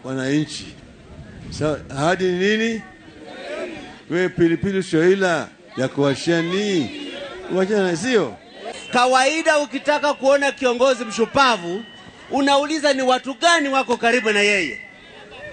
wananchi. So, ahadi ni nini? Wewe pilipili sio ila ya kuwashia ni wachana, sio? Kawaida ukitaka kuona kiongozi mshupavu unauliza ni watu gani wako karibu na yeye.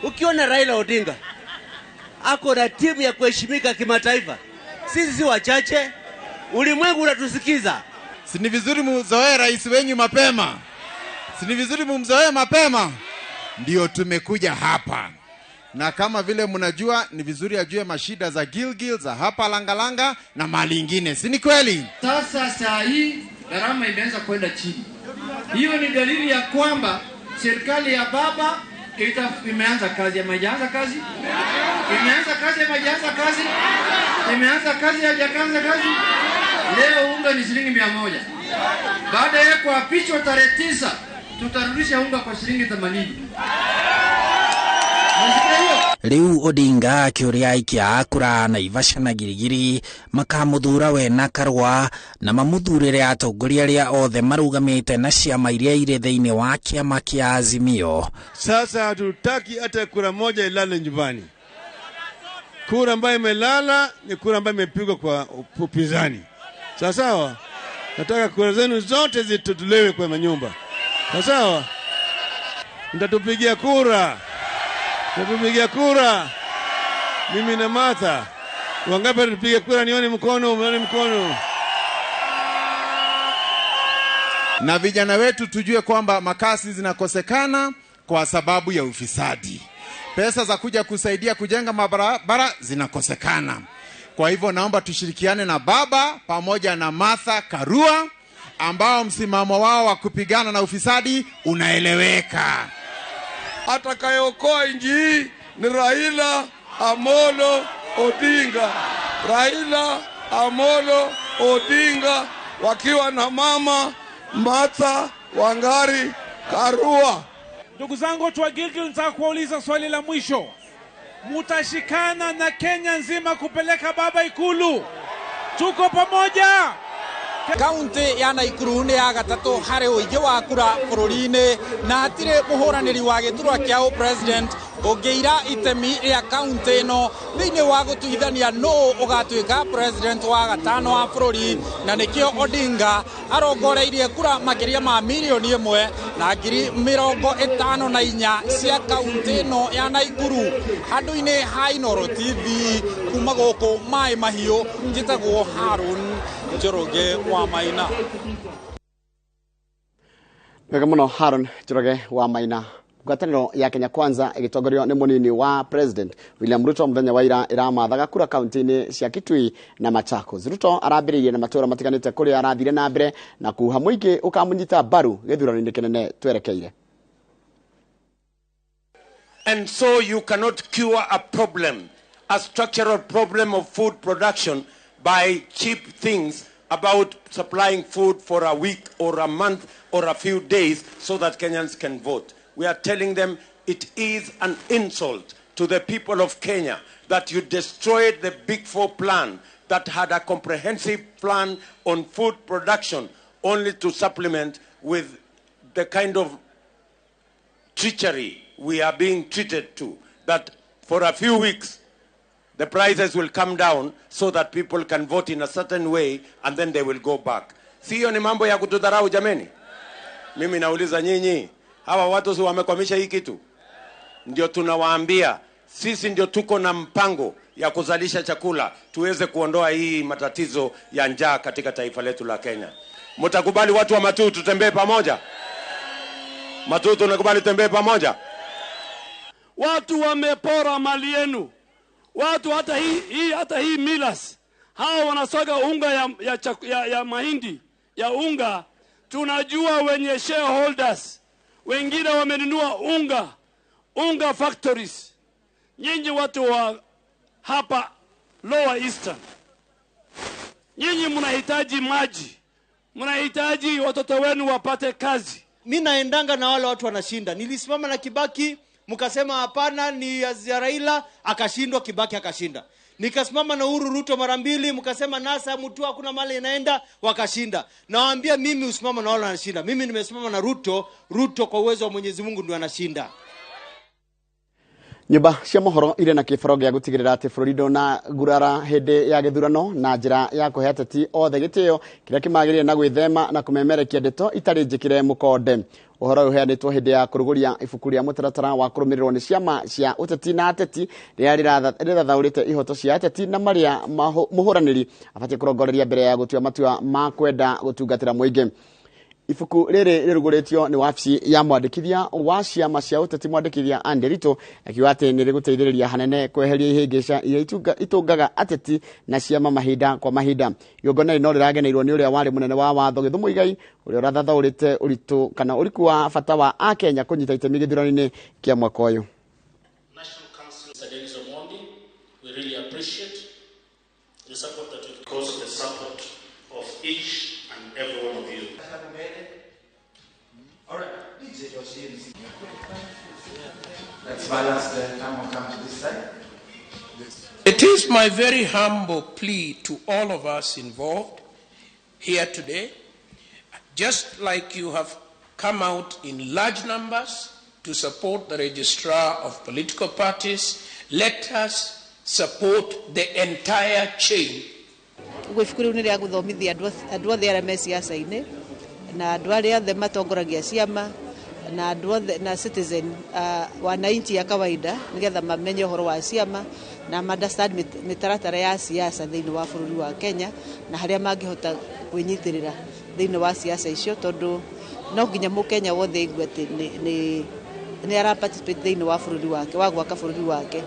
Ukiona Raila Odinga ako na timu ya kuheshimika kimataifa, sisi si wachache, ulimwengu unatusikiza. Si ni vizuri mzoee rais wenyu mapema? Si ni vizuri mumzoee mapema? Ndio tumekuja hapa. Na kama vile mnajua ni vizuri ajue mashida za Gilgil, za hapa Langalanga na mali ingine. Si ni kweli? Sasa saa hii gharama imeanza kwenda chini. Hiyo ni dalili ya kwamba serikali ya baba imeanza kazi. Haijaanza kazi? Imeanza kazi, haijaanza kazi? Imeanza kazi, haijaanza kazi? Leo unga ni shilingi 100. Baada ya kuapishwa tarehe 9 tutarudisha unga kwa shilingi 80. Riu Odinga akiuria aikia a kura Naivasha na Giligili makamuthura we na Karua na mamuthurire atongoria aria othe marugamite na ciama iria irĩ thĩinĩ wa kĩama kĩa Azimio. Sasa hatutaki hata kura moja ilale nyumbani. Kura ambayo imelala ni kura ambayo imepigwa kwa upinzani. Sawa sawa? Nataka kura zenu zote zitolewe kwa manyumba. Sawa sawa? Mtatupigia kura. Mtatupigia kura. Mimi na Martha. Wangapi tupiga kura? Nione mkono, nione mkono. Na vijana wetu tujue kwamba makasi zinakosekana kwa sababu ya ufisadi. Pesa za kuja kusaidia kujenga mabarabara zinakosekana. Kwa hivyo naomba tushirikiane na baba pamoja na Martha Karua ambao msimamo wao wa kupigana na ufisadi unaeleweka. Atakayeokoa nchi hii ni Raila Amolo Odinga. Raila Amolo Odinga wakiwa na mama Martha Wangari Karua. Ndugu zangu watu wa Gilgil, nataka kuwauliza swali la mwisho. Mutashikana na Kenya nzima kupeleka baba Ikulu? Tuko pamoja. Kaunti ya Nakuru nĩ ya gatatũ harĩ ũingĩ wa kura bũrũri-inĩ na hatirĩ mũhũranĩri wa gĩturwa kĩa president ũngĩira itemi rĩa kaunti ĩno thĩinĩ wa gũtuithania nũũ ũgatuĩka president wa gatano wa bũrũri, na nĩkĩo Odinga arongoreirie kura makĩria ma mirioni 1,054 cia kaunti ĩno ya Nakuru. Handũ-inĩ ha Inooro TV kuma gũkũ Maĩ Mahiũ, njĩtagwo Harun Njoroge wa Maina. Wega mũno Harun Njoroge wa Maina. Ngwatanĩro ya Kenya Kwanza ĩgĩtongorio nĩ mũnini wa President William Ruto mũthenya wa ira ĩramathaga kura kaunti-inĩ cia Kitui na Machakos. Ruto arambĩrĩirie na matũũra matiganĩte kũrĩa arathire na mbere na kuha mũingĩ ũkamũnyita mbaru gĩthurano-inĩ kĩnene twerekeire. And so you cannot cure a problem, a structural problem of food production by cheap things about supplying food for a week or a month or a few days so that Kenyans can vote. We are telling them it is an insult to the people of Kenya that you destroyed the Big Four plan that had a comprehensive plan on food production only to supplement with the kind of treachery we are being treated to, that for a few weeks the prices will come down so that people can vote in a certain way and then they will go back. Sio ni mambo ya kutudharau jameni? Mimi nauliza nyinyi, hawa watu si wamekwamisha hii kitu? Ndio tunawaambia sisi ndio tuko na mpango ya kuzalisha chakula tuweze kuondoa hii matatizo ya njaa katika taifa letu la Kenya. Mtakubali watu wa Matuu tutembee pamoja? Matuu tunakubali tutembee pamoja? Watu wamepora mali yenu. Watu hata hii milas hao wanasaga unga ya mahindi ya unga. Tunajua wenye shareholders wengine wamenunua unga factories. Nyinyi watu wa hapa Lower Eastern, nyinyi mnahitaji maji, mnahitaji watoto wenu wapate kazi. Mimi naendanga na wale watu wanashinda. Nilisimama na Kibaki, mkasema hapana ni Raila, akashindwa, Kibaki akashinda. Nikasimama na Uhuru Ruto mara mbili, mkasema NASA Mutua kuna mali inaenda, wakashinda. Nawaambia mimi usimama na wale wanashinda. Mimi nimesimama na Ruto, Ruto kwa uwezo wa Mwenyezi Mungu ndio anashinda. Nyũmba cia mohoro irĩ na kĩbaro gĩa gũtigĩrĩra atĩ bũrũri ndũnagurara hĩndĩ ya gĩthurano na njĩra ya kũhe ateti othe gĩtĩo kĩrĩa kĩmagĩrĩire na gwĩthema na kũmemerekia ndeto itarĩ njĩkĩre mũkonde. Ũhoro ũyũ ũheanĩtwo hĩndĩ ya kũrugũria ibuku rĩa mũtaratara wa kũrũmĩrĩrwo nĩ ciama cia ũteti na ateti rĩrĩa rĩrathathaũrĩte ihoto cia ateti na marĩa mũhũranĩri abatiĩ kũrongoreria mbere ya gũtua matua ma kwenda gũtungatĩra mũingĩ. Ibuku rĩrĩ rĩrugũrĩtio nĩ wabici ya mwandĩkithia wa ciama cia ũteti mwandĩkithia Andy Rito akiuga atĩ nĩ rĩgũteithĩrĩria hanene kweheria ihĩngĩca iria itũngaga ateti na ciama mahinda kwa mahinda. Igongona rĩrĩ no rĩrageneirwo nĩ ũrĩa warĩ mũnene wa watho Gĩthumo Muigai ũrĩa ũrathathaũrĩte ũritũ kana ũriku wa bata wa akenya kũnyita itemi gĩthurano-inĩ kĩa mwaka ũyũ. National Council, Mr. Dennis Omondi, we really appreciate the support that you because of the support of each and every one of you. All right. Let's balance the time will come to this side. It is my very humble plea to all of us involved here today, just like you have come out in large numbers to support the registrar of political parties, let us support the entire chain. Ũguo ibuku rĩu nĩ rĩa gũthomithia andũ othe arĩa me ciaca-inĩ na andũ arĩa othe matongoragia ciama na andũ othe na citizen wananchi ya kawaida nigetha mamenye ũhoro wa ciama na understand mĩtaratara ya siasa thĩinĩ wa bũrũri wa Kenya na harĩa mangĩhota kwĩnyitĩrĩra thĩinĩ wa siasa icio tondũ no nginya mũkenya wothe aigue atĩ nĩ ara participate thĩinĩ wa bũrũri wake wa gwaka bũrũri wake.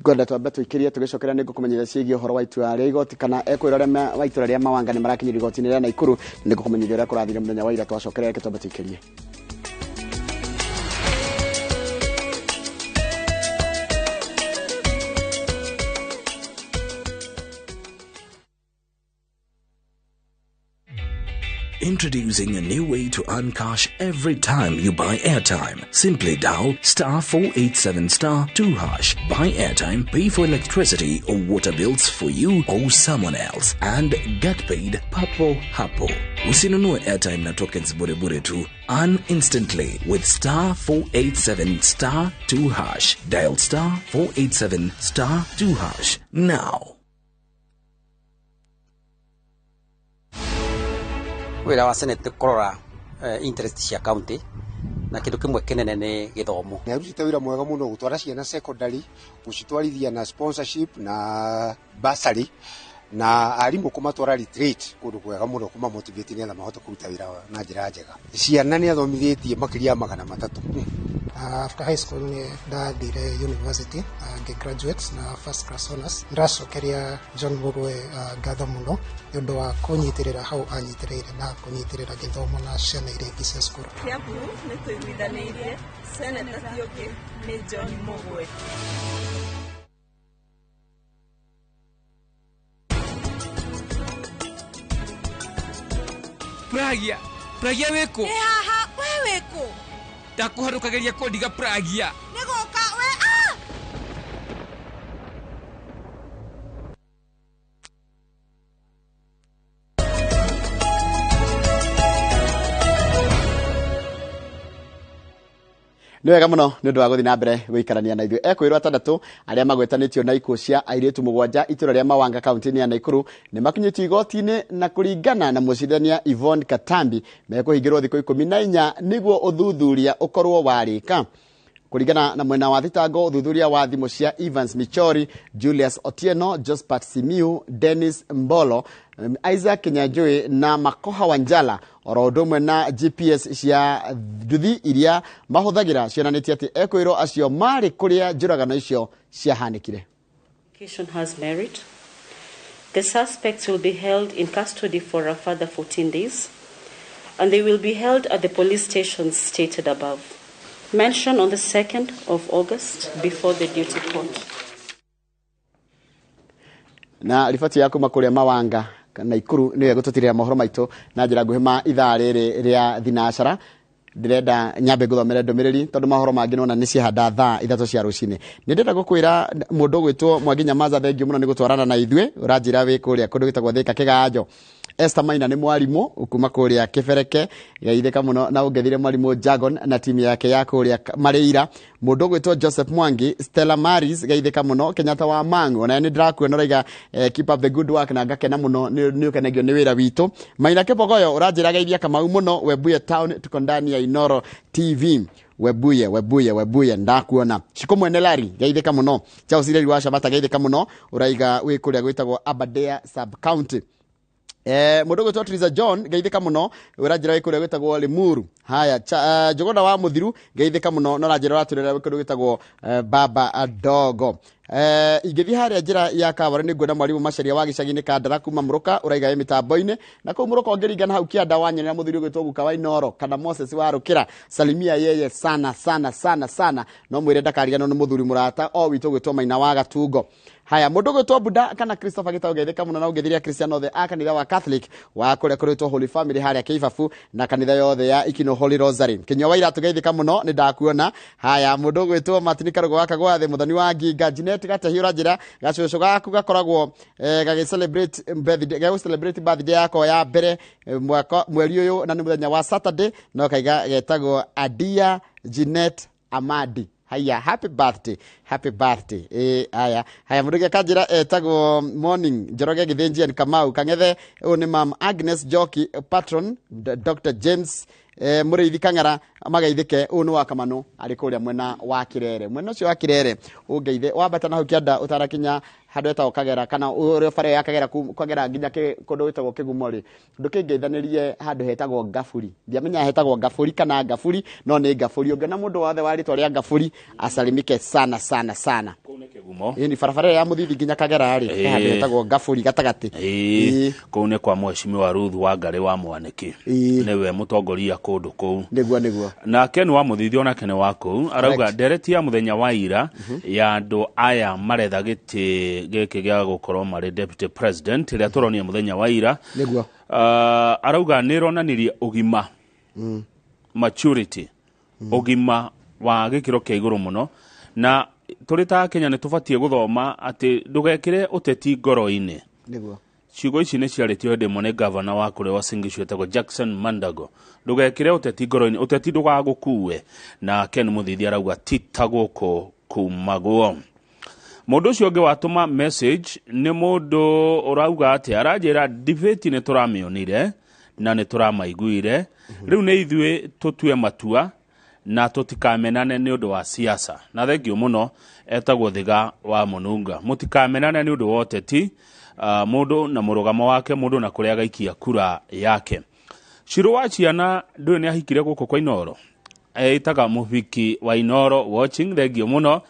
Ngwenda twambe tũikĩrie tũgĩcokera nĩ ngũkũmenyithia ciĩgiĩ ũhoro wa itua rĩa igoti kana ekwĩra ũrĩa wa itũra rĩa Mawanga nĩ marakinyĩrio igoti-inĩ rĩa Naikuru nĩ ngũkũmenyithia ũrĩa kũrathire mũthenya wa ira twacokera reke twambe tũikĩrie. Introducing a new way to earn cash every time you buy airtime. Simply dial star 487 star 2 hash. Buy airtime, pay for electricity or water bills for you or someone else, and get paid papo hapo. Usinunue airtime na tokens bure bure tu. Earn instantly with star 487 star 2 hash. Dial star 487 star 2 hash now. Wĩra wa Senate kũrora interest cia county na kĩndũ kĩmwe kĩnene nĩ gĩthomo. Nĩ arutĩte wĩra mwega mũno gũtwara ciana secondary, gũcitwarithia na sponsorship na bursary na arimũ kũmatwara retreat kũndũ kwega mũno kũmamotivate nĩgetha mahote kũruta wĩra na njĩra njega. Ciana nĩ athomithĩtie makĩria ya 300. After high school nĩ ndathire university ngĩ graduate na first class honors. Ndĩracokeria John Mugwe ngatho mũno nĩ ũndũ wa kũnyitĩrĩra hau anyitĩrĩire na kũnyitĩrĩra gĩthomo na ciana iria ingĩ cia cukuru. Kiambu nĩ tũiguithanĩirie seneta ti ũngĩ nĩ John Mugwe. Pragia, Pragia wĩkũ? Ĩ haha, we wĩkũ? Ndakũharũkagĩria kũndiga Pragia. Nĩ gũka we ah! Nĩ wega mũno nĩ ũndũ wa gũthiĩ na mbere gũikarania na ithuĩ. Ekwĩrwo atandatũ arĩa magwetanĩtio na ikuũ cia airĩtu 7 itũra rĩa Mawanga kaunti-inĩ ya Naikuru nĩ makinyĩtio igoti-inĩ na kũringana na mũcirithania Yvonne Katambi mekũhingĩrwo thikũ 14 nĩguo ũthuthuria ũkorwo warĩka. Kũringana na mwena wa thitango ũthuthuria wa thimũ cia Evans Michori, Julius Otieno, Josephat Simiu, Dennis Mbolo, Isaac Kinyanjui na Makoha Wanjala oro ũndũ ũmwe na GPS cia nduthi iria mahũthagĩra cionanĩtie atĩ ekwĩrwo acio marĩ kũrĩa njũragano icio ciahanĩkire. Has merit. The suspects will be held in custody for a further 14 days and they will be held at the police stations stated above. Mention on the 2nd of August before the duty court. Na riboti ya kuma kũrĩa Mawanga Naikuru nĩyo ĩgũtũtirĩra mohoro maitũ na njĩra nguhĩ ma ithaa rĩrĩ rĩa thinacara. Ndĩrenda nyambe ngũthomere ndũmĩrĩri tondũ mohoro mangĩ nona nĩ ciahanda thaa 3 cia rũcinĩ. Nĩ ndĩrenda gũkwĩra mũndũ ũgwĩtwo Mwangi Nyamaza, thengiũ mũno nĩ gũtwarana na ithuĩ, ũranjĩra wĩ kũrĩa kũndũ gwĩtagwo Thika Kĩganjo. Esther Maina nĩ mwarimũ kuma kũrĩa Kĩbereke, geithĩka mũno na ũngethire mwarimũ Jagon na timu yake ya kũrĩa Marĩira. Mũndũ ũgwĩtwo Joseph Mwangi, Stella Maris, geithĩka mũno. Kenyatta wa Mangu, ona nĩ ndĩrakuona ũraiga keep up the good work, na ngakena mũno nĩ ũkenagio nĩ wĩra witũ. Maina Kĩbogoyo ũranjĩra geithia Kamau mũno, Webuye Town, tuko ndani ya Inoro TV. Webuye, Webuye, Webuye, ndakuona. Shiko mwene Lari, geithĩka mũno. Charles Ireri wa Shabata, geithĩka mũno, ũraiga wĩ kũrĩa gwĩtagwo Aberdare sub county. Mũndũ ũgwĩtwo Teresa John, geithĩka mũno, ũranjĩra wĩ kũrĩa gwĩtagwo Limuru. Haya, Njũgũna wa Mũthiru, geithĩka mũno, na ũranjĩra ũratũrĩra wĩ kũndũ gwĩtagwo Baba Dogo. Ingĩthiĩ harĩa njĩra ya Kawara nĩ nguona mwarimũ Macharia wa gĩcagi-inĩ Kandara kuma Mũrũka, ũraiga wĩ mĩtambo-inĩ. Na kũu Mũrũka ũngĩringana hau kĩanda wanyonera mũthuri ũgwĩtwo Guka wa Inoro kana Moses wa Rũkĩra, salimia yeye sana sana sana sana, no mwĩre ndakariganĩrwo nĩ mũthuri mũrata o witũ ũgwĩtwo Maina wa Gatungo. Haya, mũndũ ũgwĩtwo Buda kana Christopher Gitau, geithĩka mũno na ũngĩthiria Christian othe a kanitha wa Catholic wa kũrĩa kũrĩtwo Holy Family harĩa Kĩibabu na kanitha yothe ya Ikino Holy Rosary. Kinyua wa Iratũ, geithĩka mũno, nĩ ndakuona. Haya, mũndũ ũgwĩtwo Martin Karũgũ wa Kagwathĩ, mũthoni wa Nginga, Jeanette Gatehi, ũranjĩra gacũcũ gaku gakoragwo gagĩ celebrate birthday, gagũ celebrate birthday yakwa ya mbere mwaka mweri ũyũ na nĩ mũthenya wa Saturday, no kaiga getagwo Adia Jeanette Amadi. Haya, happy birthday, happy birthday. Haya, haya, mũndũ ũngĩ akanjĩra etagwo Morning Njoroge Gĩthĩnji and Kamau Kang'ethe, ũyũ nĩ Mam Agnes Njoki, patron Dr James Mũrĩithi Kang'ara, magaithĩke. Ũyũ nĩ wa Kamano, arĩ kũrĩa mwena wa Kirere, mwena ũcio wa Kirere ũngeithe wambata na hau kĩanda ũtarakinya handũ hetagwo Kagera kana ũrĩa bara ya Kagera Kagera nginya kũndũ gwĩtagwo Kĩgumo rĩ, ndũkĩngeithanĩrie handũ hetagwo Ngaburi. Ndiamenya hetagwo Ngaburi kana Ngaburi, no nĩ Ngaburi. Ũngĩona mũndũ wothe wa rĩtwa rĩa Ngaburi asalimike sana sana sana. Kĩgumo. Ĩĩ, ni barabara ĩrĩa ya Mũthithi nginya Kagera rĩ, he handũ hetagwo Ngaburi gatagatĩ. Ĩĩ, kũu nĩ kwa mheshimiwa Ruth Wangari wa Mwaniki, nĩwe mũtongoria kũndũ kũu. Nĩguo, nĩguo. Nake nĩ wa Mũthithi, onake nĩ wa kũu, arauga ndereti ya mũthenya wa ira ya andũ aya maretha gĩtĩ gĩkĩ gĩa gũkorwo marĩ deputy president ĩrĩa tũronia mũthenya wa ira. Nĩguo. Arauga nĩ ĩronanirie ũgima, maturity, ũgima wa gĩkĩro kĩa igũrũ mũno, na tũrĩ ta Kenya nĩ tũbatiĩ gũthoma atĩ ndũgekĩre ũteti ngoro-inĩ. Nĩguo. Ciugo ici nĩ ciarĩtio hĩndĩ ĩmwe nĩ gavana wa kũrĩa Uasin Gishu etagwo Jackson Mandago, ndũgekĩre ũteti ngoro-inĩ, ũteti ndũgagũkue. Na Ken Mũthithi arauga ti ta gũkũ kumagwo. Mũndũ ũcio ũngĩ watũma message nĩ mũndũ ũrauga atĩ aranjĩra debate nĩ tũramĩonire na nĩ tũramaiguire, rĩu nĩ ithuĩ tũtue matua na tũtikamenane nĩ ũndũ wa siasa. Na thengio mũno, etagwo Thiga wa Mũnunga. Mũtikamenane nĩ ũndũ wa ũteti, mũndũ na mũrũgamo wake, mũndũ na kũrĩa agaikia kura yake. Ciro wa ciana ndũĩ nĩ ahikire gũkũ kwa Inoro, ĩtaga mũhiki wa Inoro watching, thengio mũno.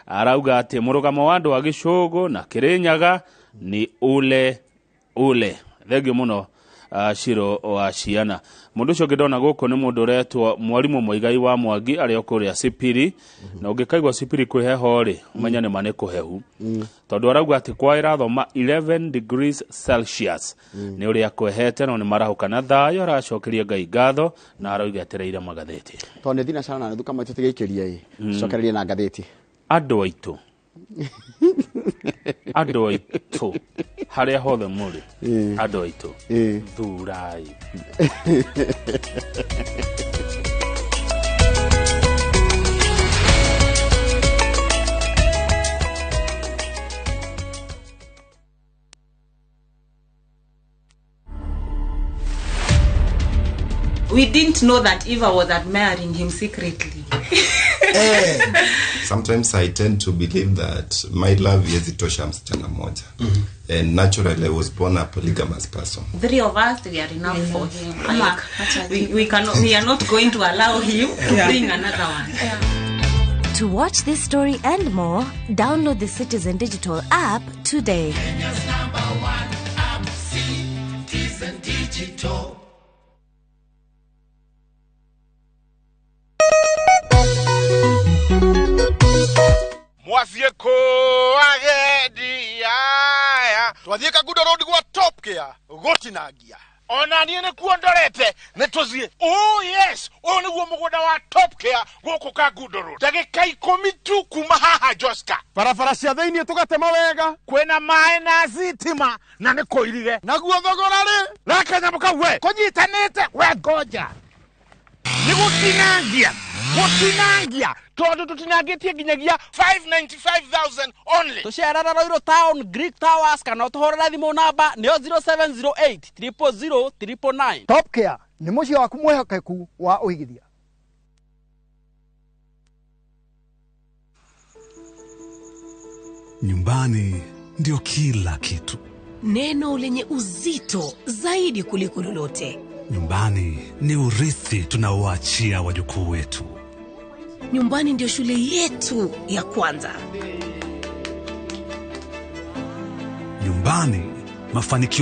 Arauga atĩ mũrũgamo wa andũ a Gĩcũgũ na Kĩrĩnyaga nĩ ule ule. Thengio mũno, Ciro wa ciana. Mũndũ ũcio ũngĩ ndona gũkũ nĩ mũndũ ũretwo mwarimũ Mũigai wa Mwangi, arĩ o kũrĩa Sipiri. Na ũngĩkaigua Sipiri kwĩ heho rĩ, ũmenye nĩ ma nĩ kũhehu, tondũ arauga atĩ kwa ĩrathoma 11 degrees Celsius. Nĩ ũrĩa kwehete, no nĩ marahũka na thayũ, aracokeria Ngai ngatho na arauga etereire magathĩti. Tondũ nĩ thinacara na nuthu kama tũtigĩikĩria ĩ, cokererie na ngathĩti. Andũ aitũ, andũ aitũ harĩa hothe mũrĩ, andũ aitũ, thurai. We didn't know that Eva was admiring him secretly. Sometimes I tend to believe that my love haiwezi tosha msichana mmoja. And naturally I was born a polygamous person. Three of us, we are enough for him. Like, we cannot, we are not going to allow him to bring another one. To watch this story and more, download the Citizen Digital app today. Kenya's number one app, Citizen Digital. Mwathiĩ kũ agendi aya? Twathiĩ Kangundo Road gwa Top Care gũtinangia. Ona niĩ nĩkuo ndorete nĩ tũthiĩ. Oh yes, ũyũ nĩguo mũgũnda wa Top Care gũkũ Kangundo Road. Ndagĩka 10 tu kuma haha Joska. Barabara cia thĩinĩ tũgatema wega. Kwĩna maĩ na thitima na nĩ kũirige. Naguo thogora rĩ? Gaka nyamũ kau we kũnyitanĩte we ngoja. Nĩ gũtinangia. Gũtinangia tondũ tũtinangĩtie nginyagia 595,000 only. Tũcerere Ruiru Town, Greek Towers kana ũtũhũrĩre thimũ namba nĩyo 0708 000 999. Top Care nĩ mũciĩ waku mwĩhokeku wa ũigithia. Nyumbani ndio kila kitu. Neno lenye uzito zaidi kuliko lolote. Nyumbani ni urithi tunaoachia wajukuu wetu. Nyumbani ndio shule yetu ya kwanza. Nyumbani mafanikio